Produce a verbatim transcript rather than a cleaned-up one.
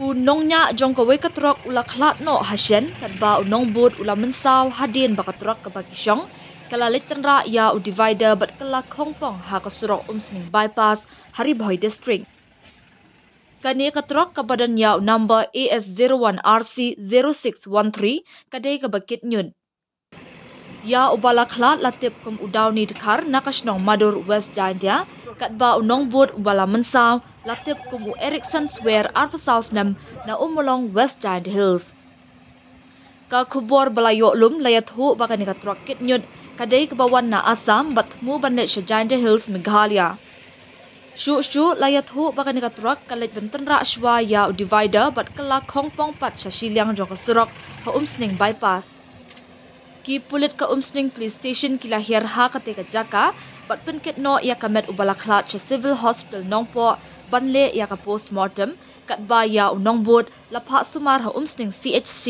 U nongñiah jong kawei ka trok u la khlad noh hashen katba u nongbud u la mynsaw hadien ba ka trok kaba ki shong ka la leit tynrah ïa u divider bad kylla khongpong ha ka surok Umsning Bypass ha Ri Bhoi District. Kane ka trok kaba don ïa u number A S zero one R C zero six one three ka dei kaba kit ñiut. Ïa uba la khlad la tip kum u Downy Dkhar na ka shnong Madur, West Jaintia, katba u nongbud uba la mynsaw la tip kum u Erickson Swer, arphew saw snem, na Ummulong, West Jaintia Hills. Ka khubor ba la ïoh lum la ïathuh ba kane ka trok kit ñiut ka dei kaba wan na Assam bad thmu ban leit sha Jaintia Hills, Meghalaya. Shuh shuh la ïathuh ba kane ka trok ka leit ban tynrah shuwa ïa u divider bad kylla khongpong pat sha shiliang jong ka surok ha Umsning Bypass. Ki pulit ka Umsning Police Station ki la hiar ha kata ka jaka bad pynkit noh ïa ka met uba la khlad sha Civil Hospital Nongpoh ban leh ïa ka postmortem, katba ïa u nongbud la phah sumar ha Umsning C H C.